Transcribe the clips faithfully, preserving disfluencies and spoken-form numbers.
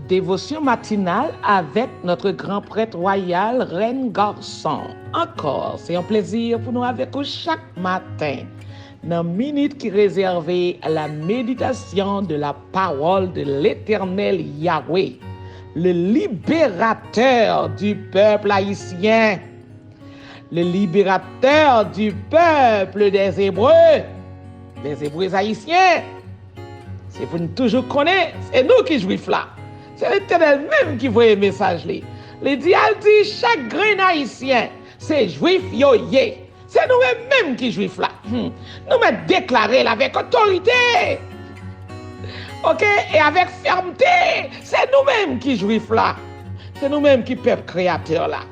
Dévotion matinale avec notre grand prêtre royal, Reine Garçon. Encore, c'est un plaisir pour nous avec vous chaque matin. Nan minit ki rezève à la méditation de la parole de l'Éternel Yahweh, le libérateur du peuple haïtien, le libérateur du peuple des Hébreux, des Hébreux haïtiens. Se pou n toujou konnen, se nou ki Jwif la. Se Letènèl menm ki voye mesaj li. Li di, al di chak grenn Ayisyen, se Jwif yo ye. Se nou menm menm ki Jwif la. Hmm. Nou mèt deklare l avèk otorite. Oke? E avèk fèmte. Se nou menm ki Jwif la. Se nou menm ki pèp Kreyatè la.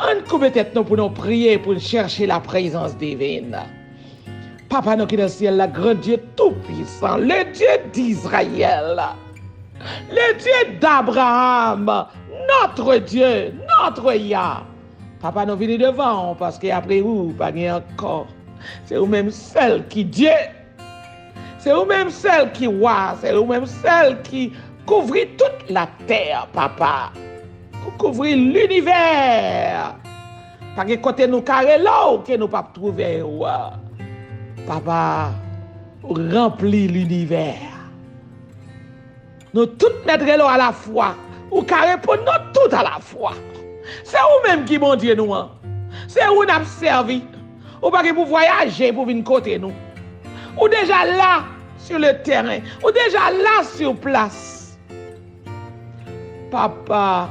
Ann koube tèt nou pou nou priye, pou n chèche la prezans divin. Papa nou ki nan syèl la, gran Dye toupisan, le Dye d'Izrayèl, le Dye d'Abraham, notre Dieu, notre Yah. Papa, nou vini devan w, paske apre ou, pa gen ankò. Se ou menm sèl ki Dye. Se ou menm sèl ki wa, se ou menm sèl ki kouvri tout latè, Papa. Ou kouvri linivè. Pa gen kote nou ka rele w ke nou p ap twouve w. Papa, ou ranpli linivè. Nou tout mèt rele w alafwa. Ou ka reponn nou tout alafwa. Se ou menm ki Bondye nou an. Se ou n ap sèvi. Ou pa gen pou vwayaje pou vin kote nou. Ou deja la sur le terrain. Ou deja la sur place. Papa,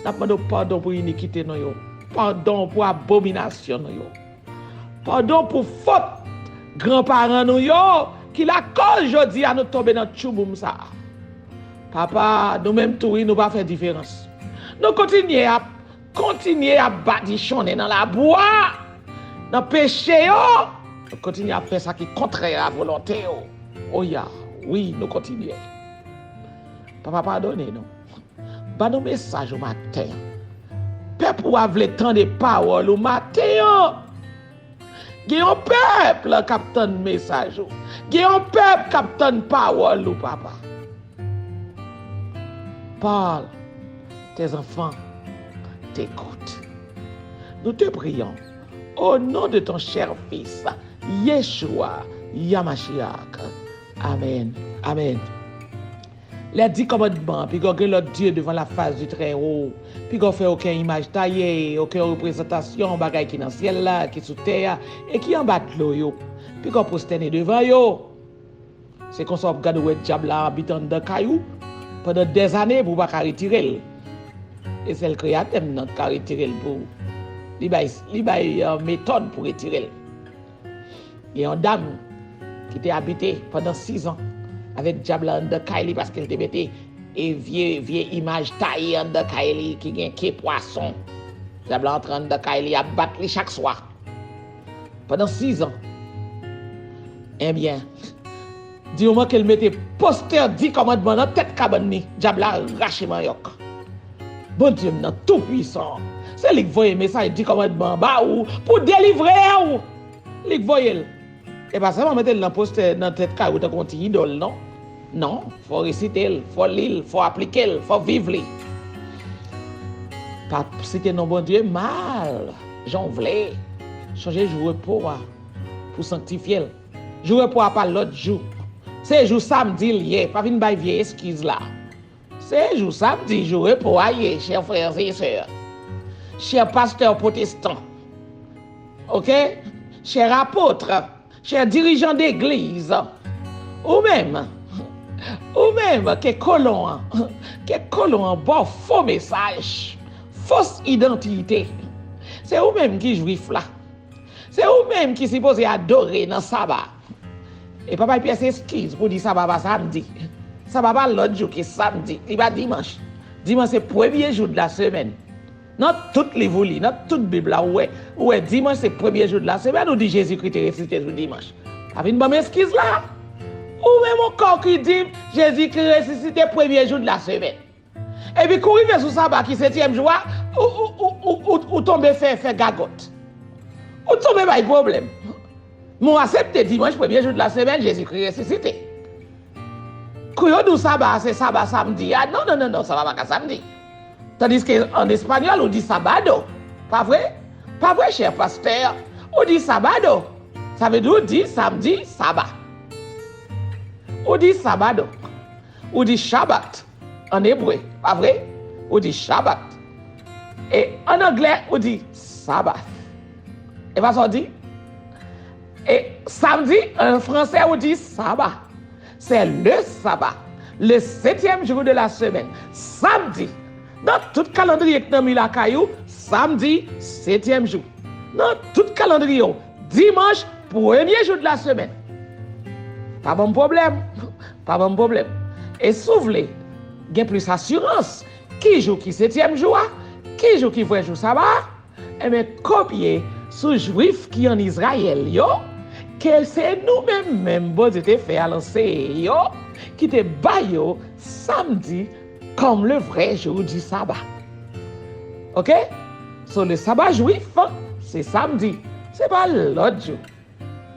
n ap mande w padon pou inikite nou yo. Padon pou abominasyon nou yo. Padon pou fot granparan nou yo ki lakòz jodi a nou tonbe nan tchouboum sa a. Papa, nou menm tou wi, nou pa fè diferans. Nou kontinye ap, kontinye ap badichonnen nan labou a, nan peche yo. Nou kontinye ap fè sa ki kontrè a volonte w. Oya, wi, nou kontinye. Papa, padone nou. Ban nou mesaj ou maten an. Pèp ou a vle tande pawòl ou maten an. Gen yon pèp la k ap tann mesaj ou. Gen yon pèp k ap tann pawòl ou, Papa. Parle, tes enfants t'écoutent. Nous te prions au nom de ton cher Fils, Yeshua Yamashiach. Amen. Amen. Lè di kòmandman, piga gen lòt dye devan la fas di Trè O. Piga fè okenn imaj taye, okenn reprezantasyon bagay ki nan syèl la, ki sou tè a, e ki anba dlo yo. Piga pwostène devan yo. Se konsa w ap gade w wè dyab la abite anndan kay ou pandan dèzane pou w pa ka retire l. E sèl Kreyatè m nan k ka retire l pou ou. Li bay, li bay, euh, metòd pou retire l. Gen yon dam ki te abite pandan sis an avèk dyab la anndan kay li paske l te mete e vye, vye imaj taye anndan kay li ki gen ke pwason. Dyab la antre anndan kay li, ap bat li chak swa. Pandan sis an. Ebyen, di moman ke l mete postè di kòmandman nan tèt kabann li, dyab la rache manyòk. Bondye m nan toupwisan an, se li k voye mesaj di kòmandman an ba ou pou delivre w. Li k voye l. E pa sèlman mete l nan postè, nan tèt kay ou tankou yon ti idòl, non. Non, fò w resite l, fò w li l, fò w aplike l, fò w viv li. Pa site non Bondye mal, jan w vle. Sonje jou repo a pou sanktifye l. Jou repo a pa lòt jou. Se jou samdi l ye, pa vin bay vye eskiz la. Se jou samdi, jou repo a ye, chè frè e sè. Chè pastè pwotestan. Oke? Chè apot, chè dirijan degliz. Ou menm, ou menm ke kolon an, ke kolon an ba w fo mesaj, fos idantite. Se ou menm ki jwif la. Se ou menm ki sipoze adore nan saba. E pa bay pyès eskiz pou di saba pa samdi. Saba pa lòt jou ke samdi, li pa dimanch. Dimanch se premye jou de la semèn. Nan tout liv ou li, nan tout Bib la, ou wè, ou wè dimanch se premye jou de la semèn, ou di Jezikri te resisite jou dimanch. Pa vin ban m eskiz la. Ou menm ankò ki di Jezikri resisite premye jou de la semèn. Epi kou rive sou saba ki setyèm jou a, ou, ou, ou, ou, ou, ou tonbe fè, fè gagòt. Ou tonbe bay pwoblèm. Men w aksepte dimanch, premye jou de la semèn, Jezikri resisite. Kou yo di w saba a, se saba samdi a. Non, non, non, non, saba pa ka samdi. Tandiske an espanyòl, ou di sabado. Pa vre? Pa vre, chè pastè? Ou di sabado. Sa vle di ou di samdi, saba. Ou di sabado. Ou di Shabbat an ebre, pa vre? Ou di Shabbat. E an anglè, ou di Sabbath. E pa sa w di? E samdi, an fransè, ou di saba. C'est le sabbat, le septième jour de la semaine. Samdi. Nan tout kalandriye k nan mi lakay ou, samdi, setyèm jou. Nan tout kalandriye w, dimanch, premye jou de la semèn. Pa ban m pwoblèm. Pa ban m pwoblèm. E si w vle gen plis asirans, ki jou ki setyèm jou a, ki jou ki vrè jou saba a, enben, kopye sou Jwif ki ann Izrayèl yo, ke se nou menm menm Bondye te fè al anseye yo, ki te ba yo samdi comme le vrai jour du sabbat. Oke? So, le sabbat juif, se samdi. Se pa lòt jou.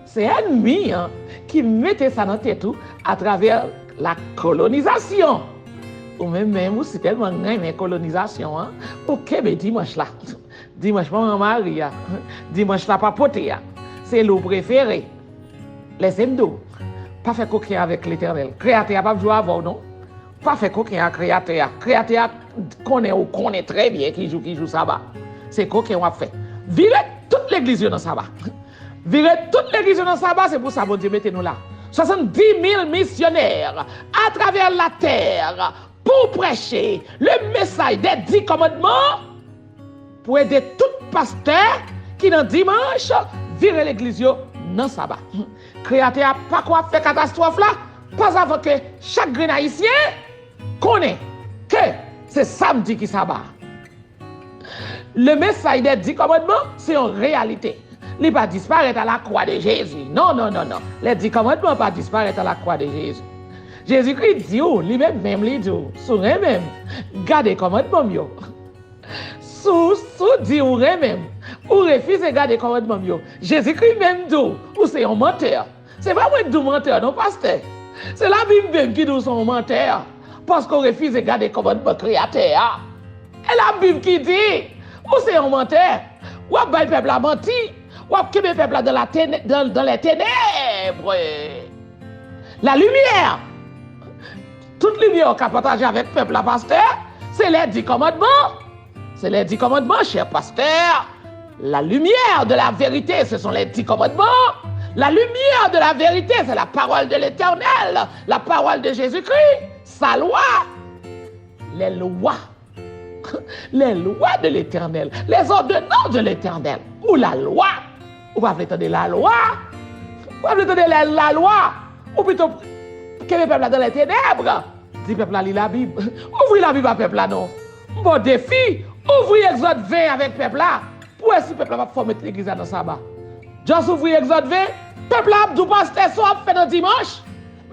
Se ènmi an ki mete sa nan tèt ou atravè la kolonizasyon. Ou menm menm, ou si tèlman renmen kolonizasyon an, ou kenbe dimanch la. Dimanch Manman Mari a, dimanch la papote a, se li w prefere. Lèse m di w, pa fè koken avèk Letènèl. Kreyatè a p ap jwe avè w non. Pa fè koken ak Kreyatè a. Kreyatè a konnen ou konnen trè byen ki jou ki jou saba. Se koken w ap fè. Vire tout legliz yo nan saba. Vire tout legliz yo nan saba, se pou sa Bondye mete nou la. Swasanndis mil misyonè atravè latè pou preche le mesaj dè di kòmandman, pou ede tout pastè ki nan dimanch vire legliz yo nan saba. Kreyatè a pako ap fè katastwòf la, pa avan ke chak grenn ayisyen konnen ke se samdi ki saba. Le mesaj dè di kòmandman se yon reyalite. Li pa disparèt a la kwa de Jezi. Non, non, non, non. Les dix commandements pa disparèt a la kwa de Jezi. Jezikri di w, li menm menm li di w, si w renmen m, gade kòmandman m yo. Si w, si w di w renmen m, ou refize gade kòmandman m yo, Jezikri menm di w, ou se yon mantè. Se pa mwen k di w mantè non, pastè. Se Labib menm ki di w se yon mantè, paske w refize gade kòmandman Kreyatè a. E Labib ki di, ou se yon mantè. W ap bay pèp la manti. W ap kenbe pèp la dans la ténè-, dans, dans les ténèbres. La lumière. Tout limyè w ka pataje avèk pèp la, pastè, se les dix commandements. C'est les dix commandements, cher pasteur. La lumière de la vérité, ce sont les dix commandements. La lumière de la vérité, c'est la parole de l'Éternel, la parole de Jésus-Christ, sa lwa. Les lois. Les lois de l'Éternel, les ordonnances de l'Éternel. Ou lalwa. Ou pa vle tande lalwa? Ou pa vle tande la, lalwa? Ou pito kenbe pèp la dans les ténèbres. Di pèp la li Labib. Ouvri Labib a pèp la non. M ba w defi. Ouvri Egzòd ven avèk pèp la. Pou wè si pèp la p ap fè w met legliz la nan saba. Just ouvri Egzòd ven. Pèp la ap di w, pastè, sa w ap fè nan dimanch?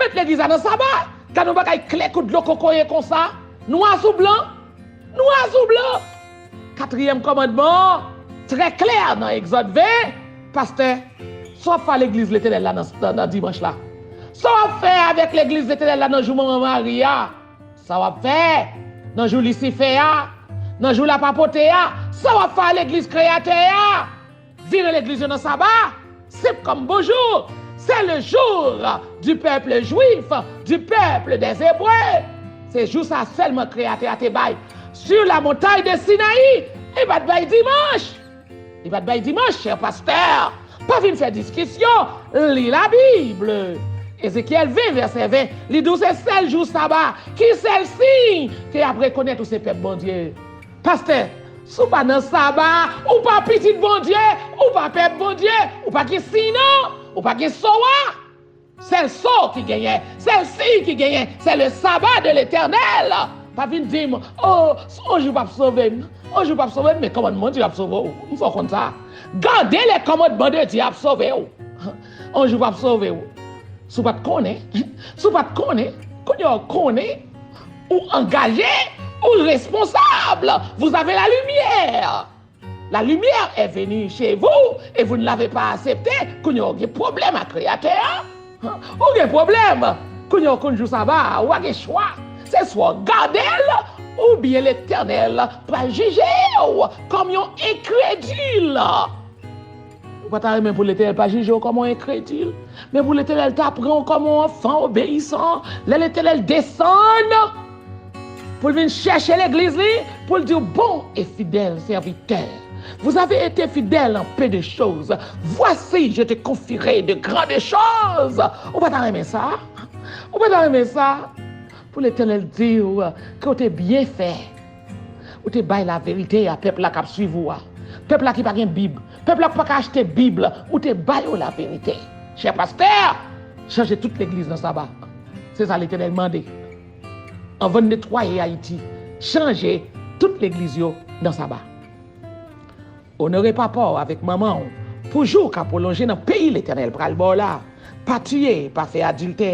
Met legliz la nan saba. Gade yon bagay klè kou dlo kokoye konsa. Nwa sou blan. Nwa sou blan. Katriyèm kòmandman an, trè klè nan Egzòd ven. Pastè, sa w ap fè a legliz Letènèl la nan, nan, nan dimanch la? Sa w ap fè avèk legliz Letènèl la nan jou Manman Mari a? Sa w ap fè nan jou Lisifè a? Nan jou lapapote a? Sa w ap fè a legliz Kreyatè a? Vire legliz yo nan saba, senp kòm bonjou. C'est le jour du peuple juif, du peuple des Hébreux. Se jou sa sèlman Kreyatè a te bay. Sur la montagne de Sinaï, li pa t bay dimanch. Li pa t bay dimanch, chè pastè. Pa vin fè diskisyon, li Labib. Ezekyèl ven, vèsè ven, li di w se sèl jou saba. Ki sèl siy ke y ap rekonèt ou se pèp Bondye? Pastè, si w pa nan saba, ou pa pitit Bondye, ou pa pèp Bondye, ou pa gen siy non, ou pa gen so a. Sèl so ki genyen, sèl siy ki genyen, c'est le sabbat de l'Éternel. Pa vin di m, o, on jou p ap sove m, on jou p ap sove m, men kòmandman Dye ap sove w. M fè w konn sa. Garder les commandements de Dieu ap sove w. On jou p ap sove w. Si w pa t konnen, si w pa t konnen, kounye a w konnen, ou angaje, ou responsab. Vous avez la lumière. La lumière est venue chez vous et vous ne l'avez pas acceptée. Kounye a w gen pwoblèm ak Kreyatè a. Ou gen pwoblèm. Kounye a w konn jou saba a, ou pa gen chwa. Se swa w gade l, oubyen Letènèl pral jije w kòm yon enkredil. Ou pa ta renmen pou Letènèl pa jije w kòm yon enkredil, men pou Letènèl ta pran w kòm yon anfan obeyisan. Lè Letènèl desann pou l vin chèche legliz li, pou l di w, bon et fidèle serviteur, vous avez été fidèle en peu de choses, voici, je te confierai de grandes choses. Ou pa ta renmen sa? Ou pa ta renmen sa? Pou Letènèl di w ke w te byen fè. Ou te bay laverite a pèp la k ap swiv ou a. Pèp la ki pa gen Bib. Pèp la ki pa ka achte Bib. Ou te ba yo laverite. Chè pastè, chanje tout legliz nan saba. Se sa Letènèl mande. Anvan n netwaye Ayiti, chanje tout legliz yo nan saba. Onore papa w avèk manman w pou jou w ka pwolonje nan peyi Letènèl pral ba w la. Pa tiye, pa fè adiltè,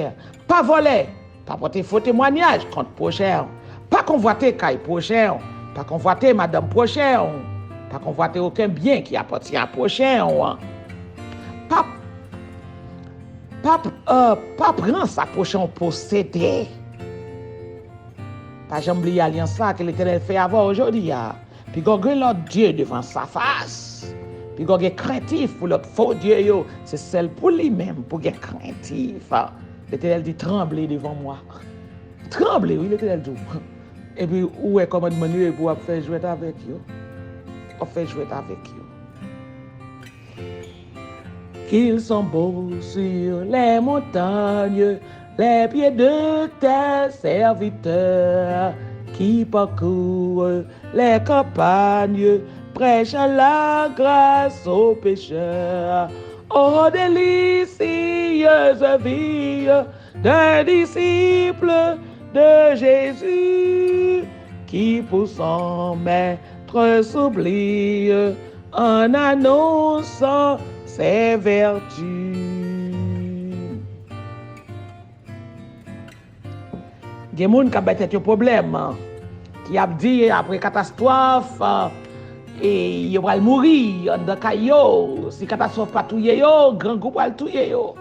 pa vòlè, pa pote fo temwayaj kont pwochen w, pa konvwate kay pwochen w, pa konvwate madanm pwochen w, pa konvwate okenn byen ki apatyen a pwochen w. Pa, pa, euh, pa pran sa pwochen w posede. Pa janm bliye alyans la ke Letènèl fè avè w jodi a. Piga w gen lòt dye devan sa fas. Piga w gen krentif pou lòt fo dye yo. Se sèl pou li menm pou gen krentif. Letènèl di, tranble devan mwen. Tranble, wi, Letènèl di w. Epi ou wè kòmandman li yo, epi w ap fè jwèt avèk yo. W ap fè jwèt avèk yo. Qu'ils sont beaux sur les montagnes, les pieds de tes serviteurs qui parcourent les campagnes, prêchant la grâce aux pécheurs. Oh, délicieuse vie d'un disciple de Jésus qui pour son maître s'oublie en annonçant ses vertus. Gen moun k ap bay tèt yo pwoblèm, ki ap di apre katastwòf, e, yo pral mouri anndan kay yo. Si katastwòf pa touye yo, grangou pral touye yo.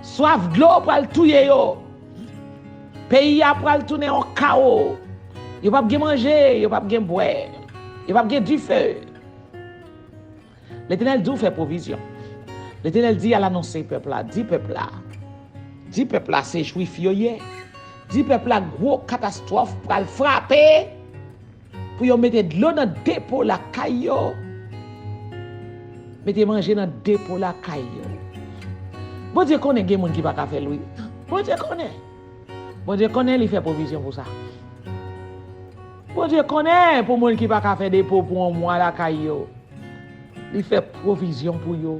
Swaf dlo pral touye yo. Peyi a pral tounen yon kawo. Yo p ap gen manje, yo p ap gen bwè. Yo p ap gen dife. Letènèl di w fè pwovizyon. Letènèl di al anonse pèp la, di pèp la. Di pèp la se Jwif yo ye. Di pèp la gwo katastwòf pral frape. Pou yo mete dlo nan depo lakay yo. Mete manje nan depo lakay yo. Bondye konnen gen moun ki pa ka fè l, wi. Bondye konnen. Bondye konnen li fè pwovizyon pou sa. Bondye konnen pou moun ki pa ka fè depo pou yon mwa lakay yo. Li fè pwovizyon pou yo.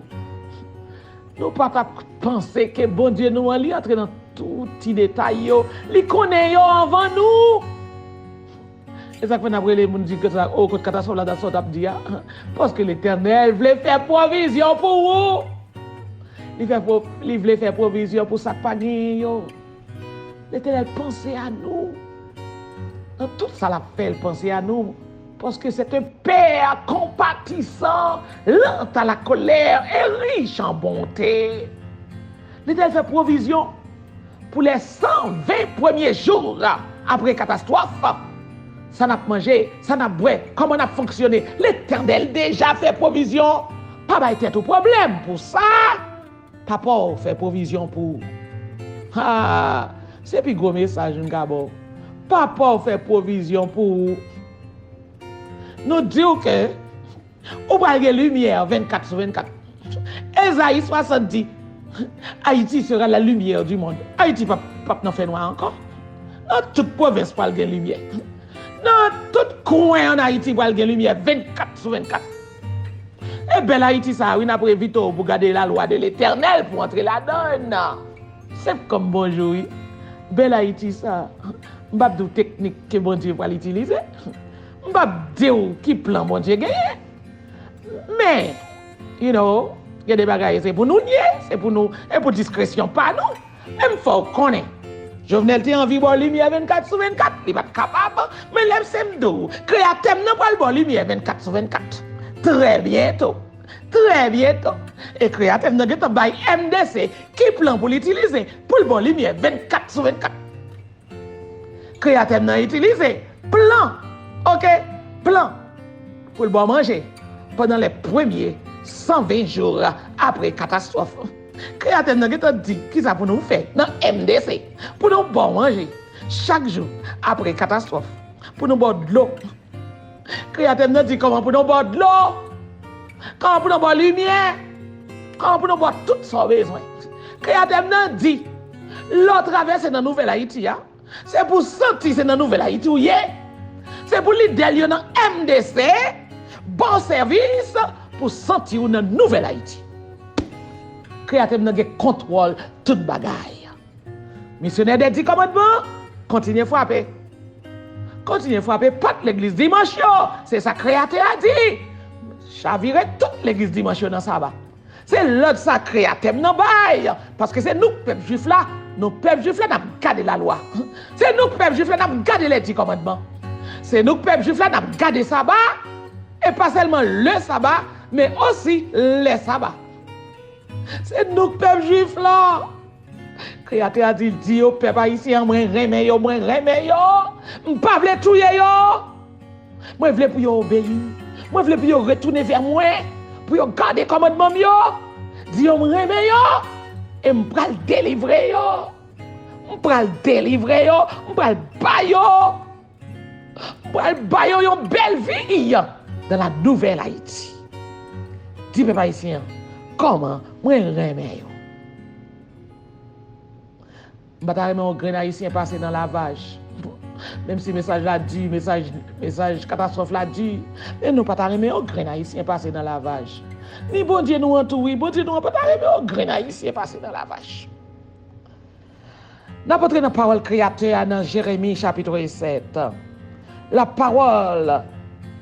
Nou pa t ap panse ke Bondye nou an, li antre nan tout ti detay yo. Li konnen yo anvan nou. E sa k fè n ap rele moun di ke sa, o, kot katastwòf la, sa w t ap di a? Paske Letènèl vle fè pwovizyon pou ou. Li fè pwo-, li vle fè pwovizyon pou sa k pa genyen yo. Letènèl panse a nou. Nan tout sa l ap fè, l panse a nou. Paske c'est un père compatissant, lent à la colère et riche en bonté. Letènèl fè pwovizyon pou lè san ven premye jou apre katastwòf. Sa n ap manje, sa n ap bwè, kòman n ap fonksyone. Letènèl deja fè pwovizyon. Pa bay tèt ou pwoblèm pou sa. Papa w fè pwovizyon pou ou. Ha! Se pi gwo mesaj m ka ba w. Papa w fè pwovizyon pou ou. Nou di w ke ou pral gen limyè vennkat sou vennkat. Ezayi swasant di, Haïti sera la lumière du monde. Ayiti p ap, p ap nan fènwa ankò. Nan tout pwovens pral gen limyè. Nan tout kwen ann Ayiti pral gen limyè vennkat sou vennkat. E bèl Ayiti sa a, wi, n ap envite w pou gade la loi de l'Éternel, pou antre ladan l. Senp kòm bonjou, wi. Bèl Ayiti sa a. M p ap di w teknik ke Bondye pral itilize. M p ap di w ki plan Bondye genyen. Men, you know, gen de bagay se pou nou n ye, se pou nou, e pou diskresyon pa nou. Men m fè w konnen, Jovenel te anvi ba w limyè vennkat sou vennkat, li pa t kapab. Men lè m se m di w, Kreyatè m nan pral ba w limyè vennkat sou vennkat. Trè byento. trè byento. E Kreyatè m nan gentan bay M D C ki plan pou l itilize pou l ba w limyè vennkat sou vennkat. Kreyatè m nan itilize plan, oke, plan pou l ba w manje pandan lè premye san ven jou apre katastwòf. Kreyatè m nan gentan di kisa pou nou fè nan M D C pou nou ba w manje chak jou apre katastwòf, pou nou ba w dlo. Kreyatè m nan di kòman pou nou ba w dlo, kòman pou nou ba w limyè, kòman pou nou ba w tout sa w bezwen. Kreyatè m nan di, lè w travèse nan Nouvèl Ayiti a, se pou w santi se nan Nouvèl Ayiti w ye. Se pou lidè l yo nan M D C ba w sèvis pou w santi w nan Nouvèl Ayiti. Kreyatè m nan gen kontwòl tout bagay. Misyonè dè Di Kòmandman, kontinye frape. Kontinye frape pòt legliz dimanch yo. Se sa Kreyatè a di. Chavire tout legliz dimanch yo nan saba. Se lòd sa Kreyatè m nan bay. Paske se nou k pèp jwif la. Nou pèp jwif la n ap gade lalwa. Se nou k pèp jwif la n ap gade lè Di Kòmandman. Se nou k pèp jwif la n ap gade saba. E pa sèlman le saba, men osi lè saba. Se nou k pèp jwif la. Kreyatè a di, di yo, pèp ayisyen an, mwen renmen yo, mwen renmen yo. M pa vle touye yo. Mwen vle pou yo obeyi m. Mwen vle pou yo retounen vè mwen, pou yo gade kòmandman m yo. Di yo m renmen yo, e m pral delivre yo. M pral delivre yo, m pral ba yo. M pral ba yo yon bèl vi dans la nouvelle Haïti. Di pèp ayisyen an, kòman mwen renmen yo. M pa ta renmen yon grenn ayisyen pase nan lavaj. Menm si mesaj la di, mesaj, mesaj katastwòf la di, men nou pa ta renmen yon grenn ayisyen pase nan lavaj. Ni Bondye nou an tou, wi, Bondye nou an pa ta renmen yon grenn ayisyen pase nan lavaj. N ap antre nan pawòl Kreyatè a nan Jeremi chapit sèt. La parole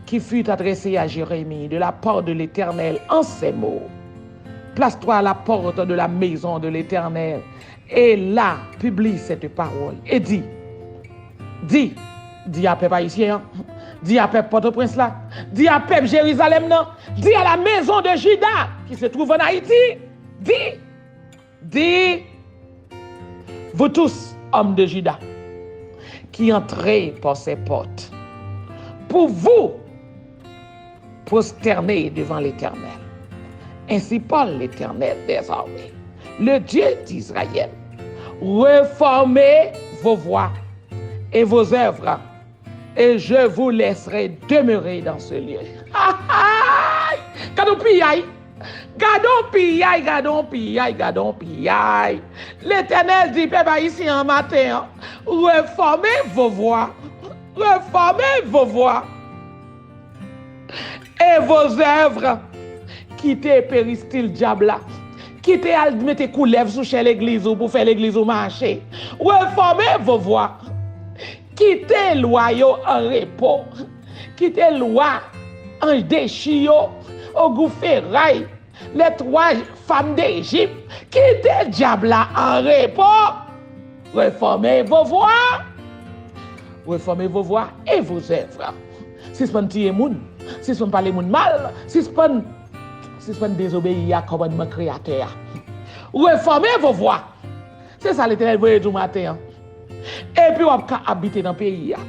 qui fut adressée à Jérémie de la part de l'Éternel en ces mots. Place-toi à la porte de la maison de l'Éternel, et là, publie cette parole, et dis, di, di a pèp ayisyen an, di a pèp Pòtoprens la, di a pèp Jerizalèm nan, di à la maison de Juda qui se trouve en Haïti, di, di, vous tous, hommes de Juda, qui entrez par ces portes, pour vous prosterner devant l'Éternel. Ainsi parle l'Éternel des armées, le Dieu d'Israël. Reformez vos voies et vos œuvres, et je vous laisserai demeurer dans ce lieu. Gade yon piyay! Gade yon piyay, gade yon piyay, gade yon piyay! Letènèl di pèp ayisyen an maten an, reformez vos voies, reformez vos voies et vos œuvres. Kite peristil dyab la. Kite al mete koulèv sou chè legliz ou pou fè legliz ou mache. Reformez vos voies. Kite lwa yo an repo. Kite lwa anj dechi yo, ogou feray, les trois femmes d'Égypte. Kite dyab la an repo. Reformez vos voies. Reformez vos voies et vos œuvres. Sispann tiye moun. Sispann pale moun mal. Sispann, sispann dezobeyi a kòmandman Kreyatè a. Reformez vos voies. Se sa Letènèl voye di w maten an. Epi w ap ka abite nan peyi a.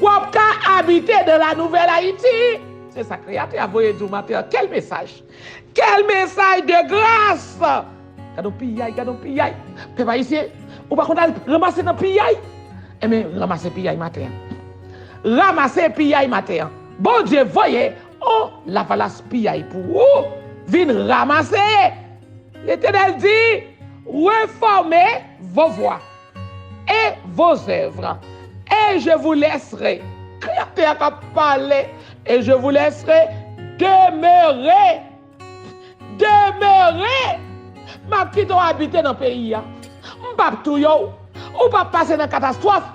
W ap ka abite dans la nouvelle Haïti. Se sa Kreyatè a voye di w maten an. Quel message! Quel message de grâce! Gade yon piyay, gade yon piyay. Pèp ayisyen, ou pa konn al ranmase nan piyay? Enben, ranmase piyay maten an. Ranmase piyay maten an. Bondye voye yon lavalas piyay pou ou. Vin ranmase. Letènèl di, reformez vos voies et vos œuvres, et je vous laisserai. Kreyatè a k ap pale, et je vous laisserai demeurer. Demeurer. M ap kite w abite nan peyi a. M p ap touye w. Ou p ap pase nan katastwòf.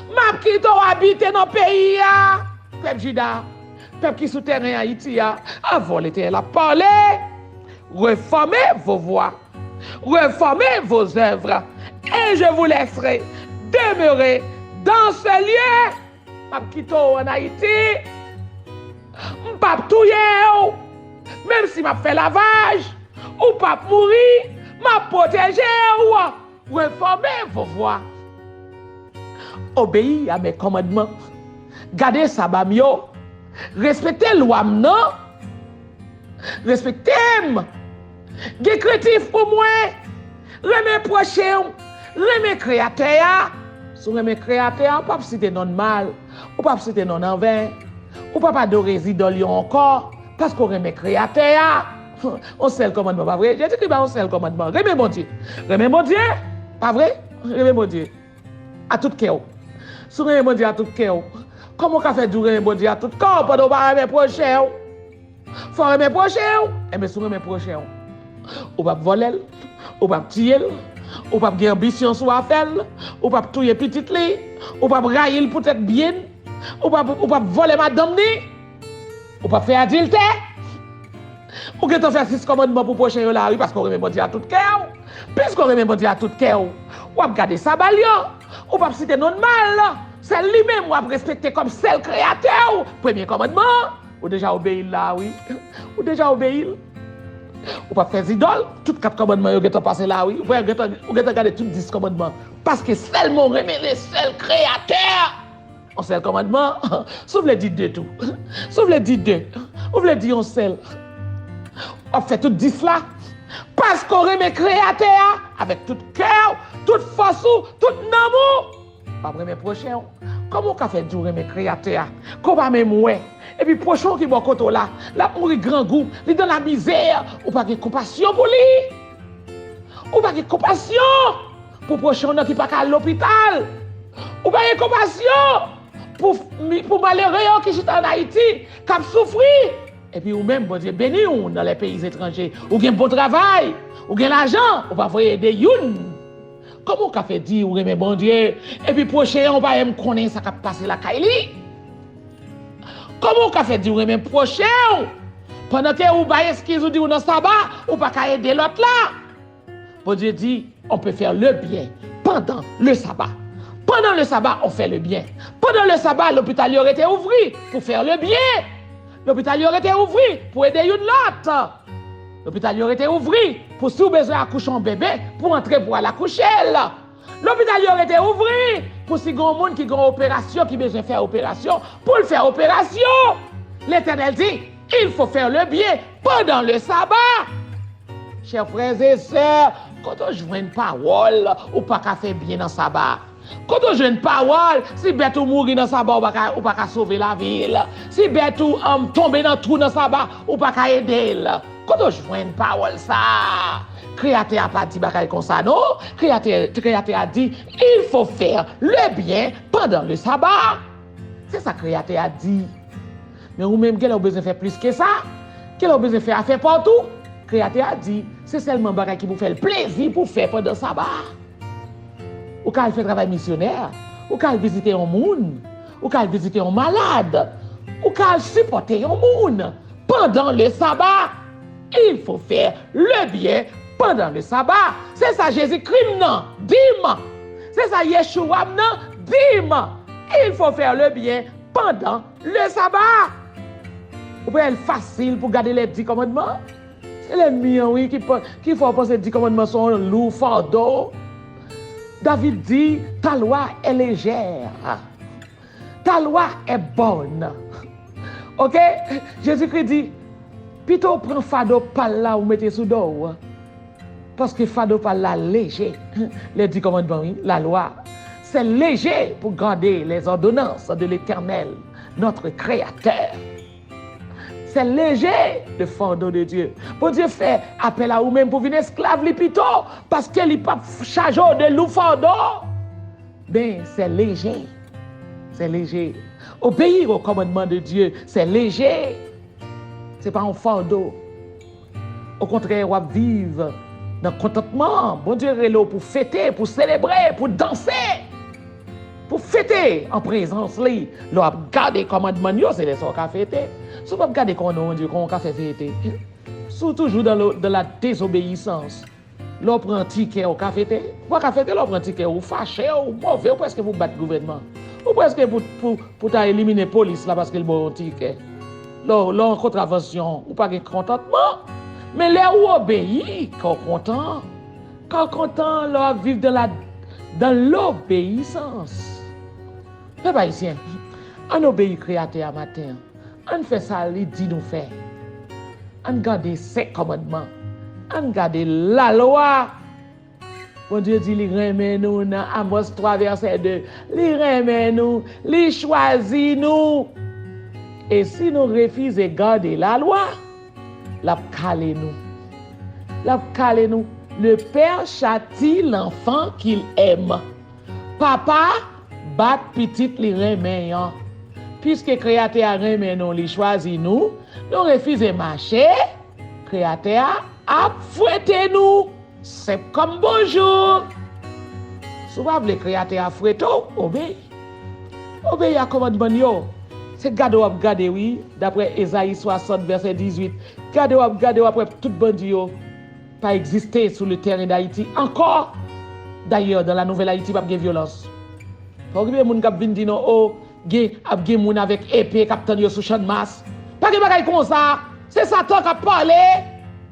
M ap kite w abite nan peyi a. Pèp Jida, pèp ki sou tèren Ayiti a, avan Letènèl ap pale. Reformez vos voies, reformez vos œuvres, et je vous laisserai demeurer dans ce lieu. M ap kite w ann Ayiti. M p ap touye w. Menm si m ap fè lavaj, ou p ap mouri, m ap pwoteje w. Refòme vovwa. Obeyi a mes commandements. Gade saba m yo. Respekte lwa m nan. Respekte m. Gen krentif pou mwen. Renmen pwochen w. Renmen Kreyatè a. Si w renmen Kreyatè a, ou p ap site non l mal. Ou p ap site non l anven. Ou p ap adore zidòl yo ankò. Paske w renmen Kreyatè a. Yon sèl kòmandman, pa vre? Jezikri bay yon sèl kòmandman. Renmen Bondye. Renmen Bondye, pa vre? Renmen Bondye a tout kè w. Si w renmen Bondye a tout kè w, kòman w ka fè di w renmen Bondye a tout kè w pandan w pa renmen pwochen w? Fò w renmen pwochen w. Enben, si w renmen pwochen w, ou p ap vòlè l, ou p ap tiye l, ou p ap gen anbisyon sou afè l, ou p ap touye pitit li, ou p ap rayi l poutèt byen l, ou p ap, ou p ap vòlè madanm li, ou p ap fè adiltè. Ou gentan fè sis kòmandman pou pwochen yo la, wi, paske w renmen Bondye a tout kè w. Piske w renmen Bondye a tout kè w, w ap gade saba l yo. Ou p ap site non l mal. Sèl li menm w ap respekte kòm sèl Kreyatè w. Premye kòmandman an, ou deja obeyi l la, wi. Ou deja obeyi l. Ou p ap fè zidòl. Tout kat kòmandman yo gentan pase la, wi. Ou gentan, ou gentan gade tout dis kòmandman. Paske sèlman w renmen le sèl Kreyatè. Yon sèl kòmandman. Si w vle di de tou. Si w vle di de. Ou vle di yon sèl. W ap fè tout dis la. Paske w renmen Kreyatè a avèk tout kè w, tout fòs ou, tout nanm ou. W ap renmen pwochen w. Kòman w ka fè di w renmen Kreyatè a? Ke w pa menm wè. Epi pwochen w ki bò kote w la, l ap mouri grangou, li dan lamizè, ou pa gen konpasyon pou li. Ou pa gen konpasyon pou pwochen w nan ki pa ka al lopital. Ou pa gen konpasyon pou, pou malere yo ki chita ann Ayiti, k ap soufri. Epi ou menm, Bondye beni w nan les pays étrangers. Ou gen bon travay, ou gen lajan, ou pa voye ede youn. Kòman w ka fè di ou renmen Bondye, epi pwochen an ou pa menm konnen sa k ap pase lakay li? Kòman w ka fè di ou renmen pwochen w, pandan ke ou bay eskiz, ou di ou nan saba, ou pa ka ede lòt la? Bondye di, on peut faire le bien pendant le sabbat. Pendant le sabbat, on fait le bien. Pandan le saba, lopital yo rete ouvri pou fè le byen. Lopital yo rete ouvri pou ede youn lòt. Lopital yo rete ouvri pou si w bezwen akouche yon bebe, pou antre pou al akouche l. Lopital yo rete ouvri pou si gen yon moun ki gen yon operasyon, ki bezwen fè operasyon, pou l fè operasyon. Letènèl di, il faut faire le bien pendant le sabbat. Chè frè e sè, kote w jwenn pawòl ou pa ka fè byen nan saba? Kote w jwenn pawòl, si bèt ou mouri nan saba, ou pa ka, ou pa ka sove lavi l? Si bèt ou, um, tonbe nan twou nan saba, ou pa ka ede l? Kote w jwenn pawòl sa a? Kreyatè a pa di bagay konsa, non. Kreyatè, Kreyatè a di, il faut faire le bien pendant le sabbat. Se sa Kreyatè a di. Men ou menm, genlè ou bezwen fè plis ke sa. Genlè ou bezwen fè afè pa w tou. Kreyatè a di, se sèlman bagay ki pou fè l plezi pou fè pandan saba a. Ou ka al fè travay misyonè. Ou ka al vizite yon moun. Ou ka al vizite yon malad. Ou ka al sipòte yon moun pandan le sabbat. Il faut faire le bien pendant le sabbat. Se sa Jezikri m nan di m. Se sa Yeshua m nan di m. Il faut faire le bien pendant le sabbat. Ou pa wè l fasil pou gade les dix commandements? Se lènmi an, wi, ki, ki fè w panse di kòmandman se yon lou fado. David di, ta loi est légère. Ta loi est bonne. Oke? Jezikri di, pito w pran fado pa l la ou mete sou do w. Paske fado pa l la leje. Les dix commandements, wi, la loi. C'est léger pour garder les ordonnances de l'Éternel, notre Créateur. C'est léger le fardeau de Dieu. Bondye fè apèl a ou menm pou vin esklav li pito, paske li p ap chaje w de lou fado. Ben, c'est léger. C'est léger. Obéir au commandement de Dieu, c'est léger. Se pa yon fado. Okontrè, w ap viv nan kontantman. Bondye rele w pou fete, pou selebre, pou danse, pou fete an prezans li. Lè w ap gade kòmandman l yo, se lè sa w ka fete. Si w p ap gade kòmandman Bondye, kòman w ka fè fete? Si w toujou dans le, dans la désobéissance, lè w pran tikè, w ka fete? Ou pa ka fete lè w pran tikè, ou fache, ou move, ou prèske pou bat gouvènman. Ou prèske pou, pou, pou ta elimine polis la paske l ba w yon tikè. Lè w, lè w an kontravansyon, ou pa gen kontantman. Men lè ou obeyi, kè w kontan. Kè w kontan lè w ap viv dans la, dans l'obéissance. Pèp ayisyen, ann obeyi Kreyatè a maten an. Ann fè sa li di nou fè. Ann gade senk kòmandman. Ann gade lalwa. Bondye di li renmen nou nan Amòs twa vèsè de. Li renmen nou, li chwazi nou. E si nou refize gade lalwa, l ap kale nou. L ap kale nou. Le père châtie l'enfant qu'il aime. Papa bat pitit li renmen an. Piske Kreyatè a renmen nou, li chwazi nou, nou refize mache, Kreyatè a ap fwete nou. Senp kòm bonjou. Si w pa vle Kreyatè a fwete w, obeyi. Obeyi a kòmandman l yo. Se gade w ap gade, wi, daprè Ezayi swasant, vèsè dizuit. Gade w ap gade, w ap wè tout bandi yo pa egziste sou le teren Dayiti ankò. Dayè, dans la nouvelle Haïti, p ap gen vyolans. Pa okipe moun k ap vin di nou, o, gen, ap gen moun avèk epe k ap tann yo sou Channmas. Pa gen bagay konsa. Se Satan k ap pale.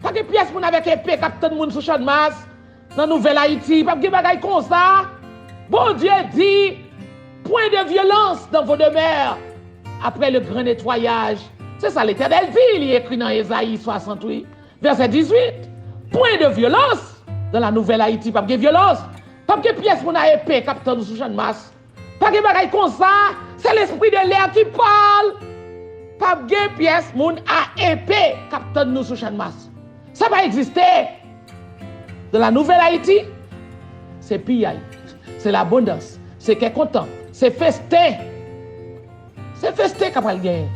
Pa gen pyès moun avèk epe k ap tann moun sou Channmas. Nan Nouvèl Ayiti, p ap gen bagay konsa. Bondye di, point de violence dans vos demeures. Après le grand nettoyage. Se sa Letènèl di, li ekri nan Ezayi swasant, wi. Vèsè dizuit. Point de violence dans la nouvelle Haïti. P ap gen vyolans. P ap gen pyès moun a epe k ap tann ou sou Channmas. Pa gen bagay konsa. C'est l'esprit de l'air qui parle. P ap gen pyès moun a epe k ap tann nou sou Channmas. Sa pa egziste. Dans la nouvelle Haïti, se piyay, se labondans, se kè kontan, se festen. Se festen k ap pral genyen.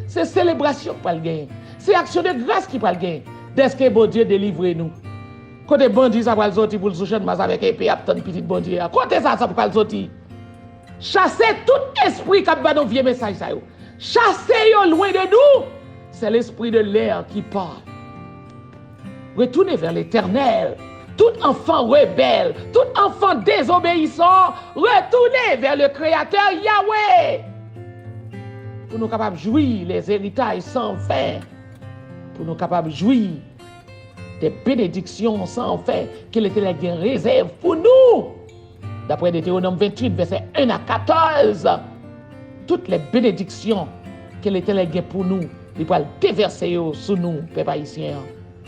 Se selebrasyon k pral genyen. Se aksyon de gras ki pral genyen. Dèske Bondye delivre nou. Kote bandi sa pral soti pou l sou Channmas avèk epe ap tann pitit Bondye a? Kote sa, sa pral soti? Chase tout espri k ap ba nou vye mesaj sa yo. Chase yo lwen de nou. C'est l'esprit de l'air qui parle. Retournez vers l'Éternel. Tout enfant rebelle, tout enfant désobéissant, retournez vers le Créateur Yahweh. Pou nou kapab jwi les héritages sans fin. Pou nou kapab jwi des bénédictions sans fin ke Letènèl gen rezèv pou nou. Daprè Detewonòm venntuit, vèsè en a katòz, tout les bénédictions ke Letènèl gen pou nou, li pral devèse yo sou nou, pèp ayisyen an.